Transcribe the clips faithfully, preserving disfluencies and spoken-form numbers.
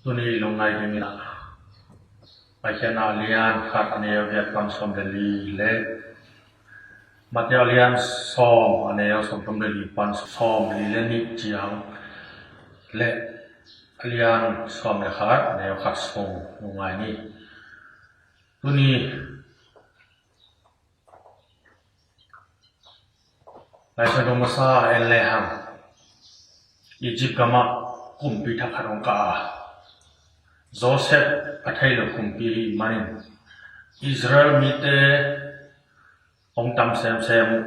Tuni lungngai dingin ah Paikhiatna a lian khat a neu giat pan sawm le li le Matthai a lian sawm a neu sawm thum le li pan sawm li le nih ciang le a lian sawm le khat a neu khat sung lungngai ni. Tuni Lai Siangtho masa en lehang Egypt gamah kumpi thakhat hong kah a, Joseph a thei lo kumpi ahih manin Israel mite hong tam semsem uh,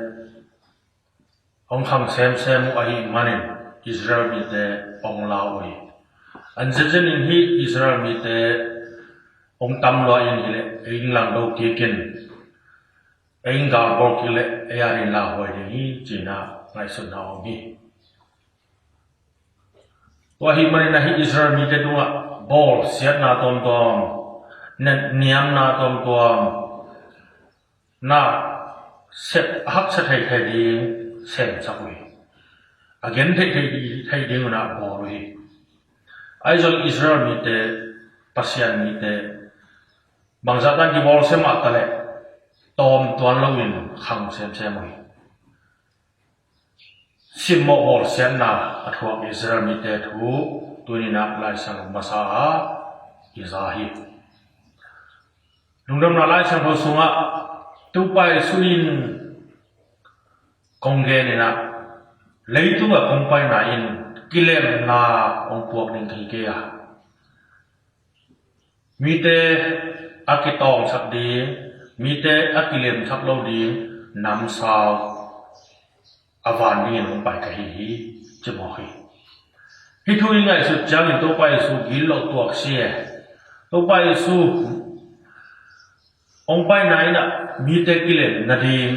hong khang semsem uh ahih manin Israel mite hong lau uh hi. An zenzen in hih Israel mite hong tam lua in hileh ei ing langdo kikin ei ing galbawl kik leh ei adingin lauhuai ding hi, ci-in ah ngaihsutna om hi. Tua ahih manin ahi Israel mite tungah bawlsiatna tuamtuam, niamna tuamtuam, na sep a haksa theithei ding semsak uh hi. A gen theithei ding un ah bawl uh hi. Ahi zong Israel mite, Pasian mite bangzah tan kibawlsia mah taleh tawm tuan loin khang semsem uh hi. Simmawh bawlsiatna a thuak Israel mite thu tuni-in ah Lai Siangtho masa ah i za hi. Lungdamna Lai Siangtho sungah Topa Jesu in kong gen in ah leitung a kong paina in kilemna hong puak ding ka hi kei a, mite a kitawngsak ding, mite a kilemsak lo ding namsau a van dingin hong pai ka hi hi, ci mawk hi. Hih thu i ngaihsut ciangin Topa Jesu gilo tuak si e. Topa Jesu hong paina in ah mite kilem nading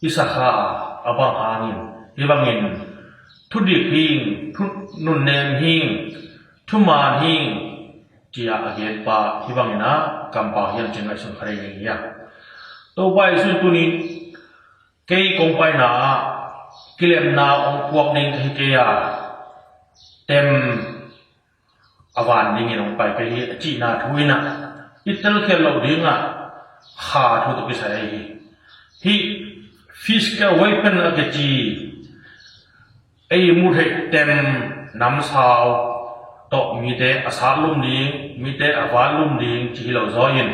i sakha a bang hangin, hih bangin thudik hing, thu nunnem hing, thuman hing, ci-a a genpa hih bangin ah kampau hiam ci-in ngaihsun kha ding hi a. Topa Jesu in tuni kei kong paina ah kilemna hong puak ding ka hi kei a, tem a van dingin hong pai ka hi, a cihna thu in ah i telkhial loh dingah kha thu tawh kisai ahi hi. Hih physical weapon a kici ei muh theih tem namsau tawh mite a satlum ding, mite a vatlum ding ci hi lo zaw in,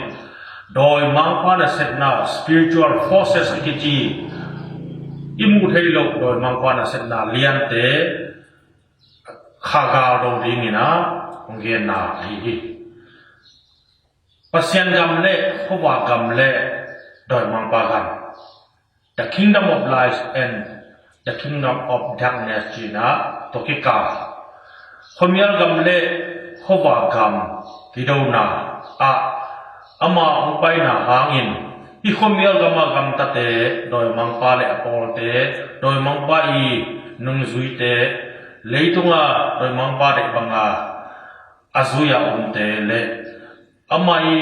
dawimangpa nasepna, spiritual forces a kici i muh theih loh dawimangpa nasepna liante kha galdo dingin ah hong genna ahi hi. Pasian gam le khuavak gam le dawimangpa gam, the kingdom of light and the kingdom of darkness, ci-in ah tawh kikal, khuamial gam le khuavak gam kidona ah ama hong paina hangin hih khuamial gam a gamtate, dawimangpa le a pawlte, dawimangpa i nungzuite, leitunga dawimangpa deih banga a zui-a omte le amah i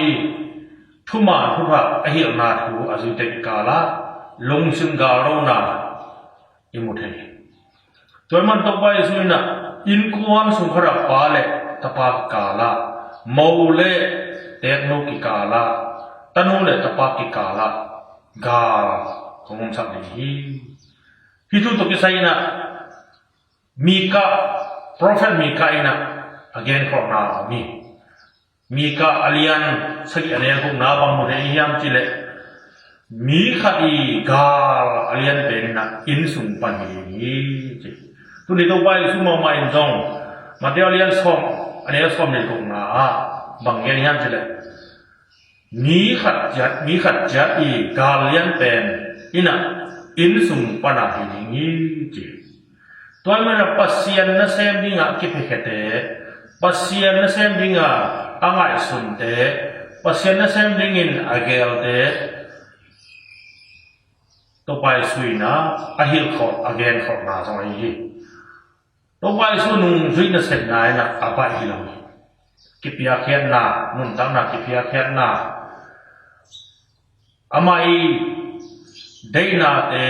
thuman thuthak a hilhna thu a zuite kikalah lungsim galdona i mu thei hi. Tua ahih manin Topa Jesu in ah innkuan sung khatah pa le tapa kikalah, mo le teeknu kikalah, tanu le tapa kikalah gal hong omsak ding hi. Hih thu tawh kisai in ah Mika, prophet Mika in ah a genkholhna a om hi. Mika a lian sagih a neu gukna bang mu thei hiam cih leh, mi khat i gal a lian pen in ah inn sung pan hi ding hi, ci. Tuni Topa Jesu mahmah in zong Matthai a lian sawm a neu sawm le gukna ah bang gen hiam cih leh, mi khat ciat, mi khat ciat i gal lian pen in ah inn sung pan a hi ding hi, ci. Tua ahih manin ah Pasian nasem dingah kiphiakhiate, Pasian nasem dingah a ngaihsunte, Pasian nasem dingin a geelte Topa Jesu in ah a hilhkholh, a genkholhna zong ahi hi. Topa Jesu nungzuih nasepna in ah a baih hi lo hi. Kipiakkhiatna, nuntakna kipiakkhiatna, amah i deihnate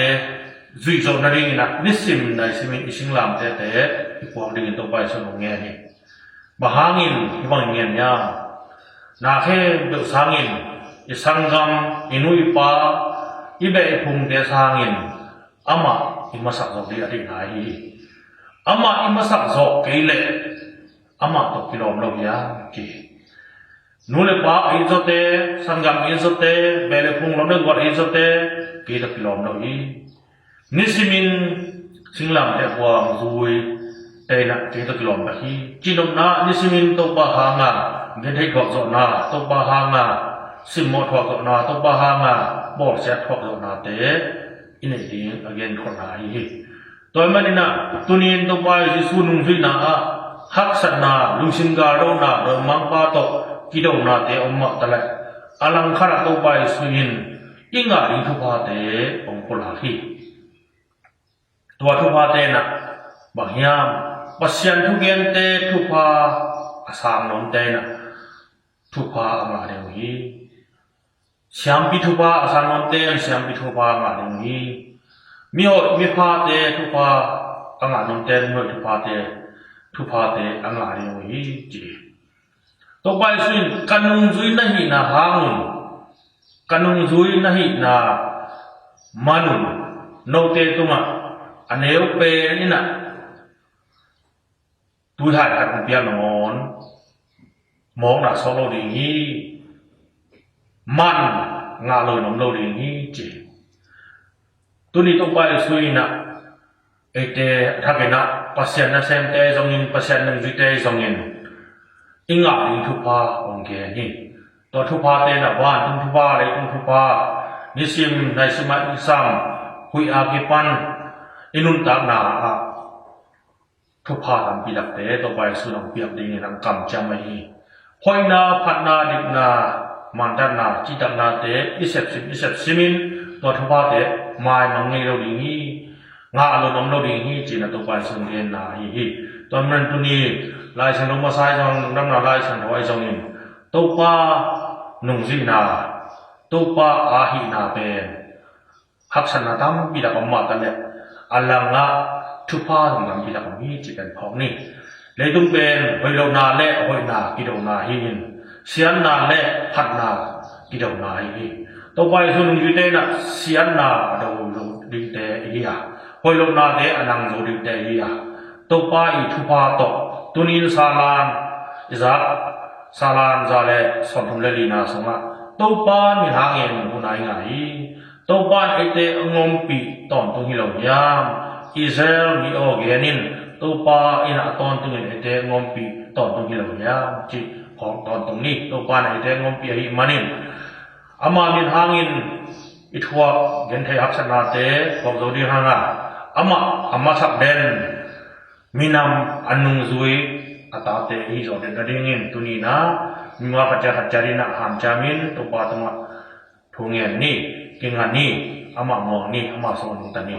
zuih zawh nadingin ah nisim naisimin i singlamtehte i puak dingin Topa Jesu in hong ngen hi. Bang hangin hih bang i ngen hiam? Na khempeuh sangin, i sanggam, i nu i pa, i beh i phungte sangin amah i masak zawh ding a deihna ahi hi. Amah i masak zawh kei leh amah tawh kilawm lo hiam, ci hi. Nu le pa a it zawte, sanggam a it zawte, beh le phung, lawm le gual a it zawte, kei tawh kilawm lo hi. Nisimin singlamteh puang zui tei in ah kei tawh kilawm bek hi. Cihnopna, nisimin Topa hanga gentheih thuak zawhna, Topa hanga simmawh thuak zawhna, Topa hanga bawlsiat thuak zawhnate i neih ding a genkholhna ahi hi. Tua ahih manin ah tuni-in Topa Jesu nungzuihna ah haksatna, lungsim galdona, lawmmangpa tawh kidonate om mah taleh, a langkhat ah Topa Jesu in i ngah ding thuphate hong pulak hi. Tua thuphate in ah bang hiam? Pasian thugente thupha a sang nuamte in ah thupha a ngah ding uh hi. Siampi thupha a sang nuamte in siampi thupha a ngah ding uh hi. Mihoih miphate thupha a ngah nuamte in mihoih thuphate, thuphate a ngah ding uh hi, ci hi. Topa Jesu in, ka nungzui na hihna hang un, ka nungzui na hihna man un, note tungah a neu pen in ah tuihai khat hong pia nangawn mawkna suak lo ding hi. Man ngah lo in om lo ding hi, ci hi. Tuni Topa Jesu in ah eite a thakin ah Pasian nasemte zongin, Pasian nungzuite zongin i ngah ding thupha hong gen hi. Tua thuphate in ah vantung thupha, leitung thupha, nisim naisim ah i sam, huih a kipan i nuntakna ah thupha tampi takte Topa Jesu in hong piak dingin hong kamciam ahi hi. Hoihna, phatna, dikna, mantatna, citaknate i sepsim, i sepsimin tua thuphate maimang ngei lo ding hi. Ngah lo in om lo ding hi, ci-in ah Topa Jesu in genna ahi hi. Tua ahih manin tuni Lai Siangtho masa ahi zongin, Lungdamna Lai Siangtho ahi zongin, Topa nungzuihna, Topa a hihna pen haksatna tampi tak om mah taleh, a langah thupha zong tampi tak om hi, cih pen phawk ni. Leitung pen hoih lohna le hoihna kidona hi-in, siatna le phatna kidona hi hi. Topa Jesu nungzuite in ah siatna a do lo dingte i hi a, hoih lohnate a nang zo dingte i hi a, Topa i thupha tawh tuni-in Salan i zak, Salan za le sawmthum le lina sungah Topa min hangin hun a i ngah hi. Topa in eite a ngompih tawntung hi lo hiam? Israel mi aw genin, Topa in a tawntungin eite a ngompih tawntung hi lo hiam, cih phawk tawntung ni. Topa in eite a ngompih ahih manin ama min hangin i thuak genthei haksatnate thuak zo ding hanga, amah a masak den minam a nungzui a tate i hi zawh den nadingin tuni-in ah mi khat ciat khat ciat in ah hanciamin Topa tungah thu ngen ni, kinga ni, amah muang ni, amah sung nungta ni.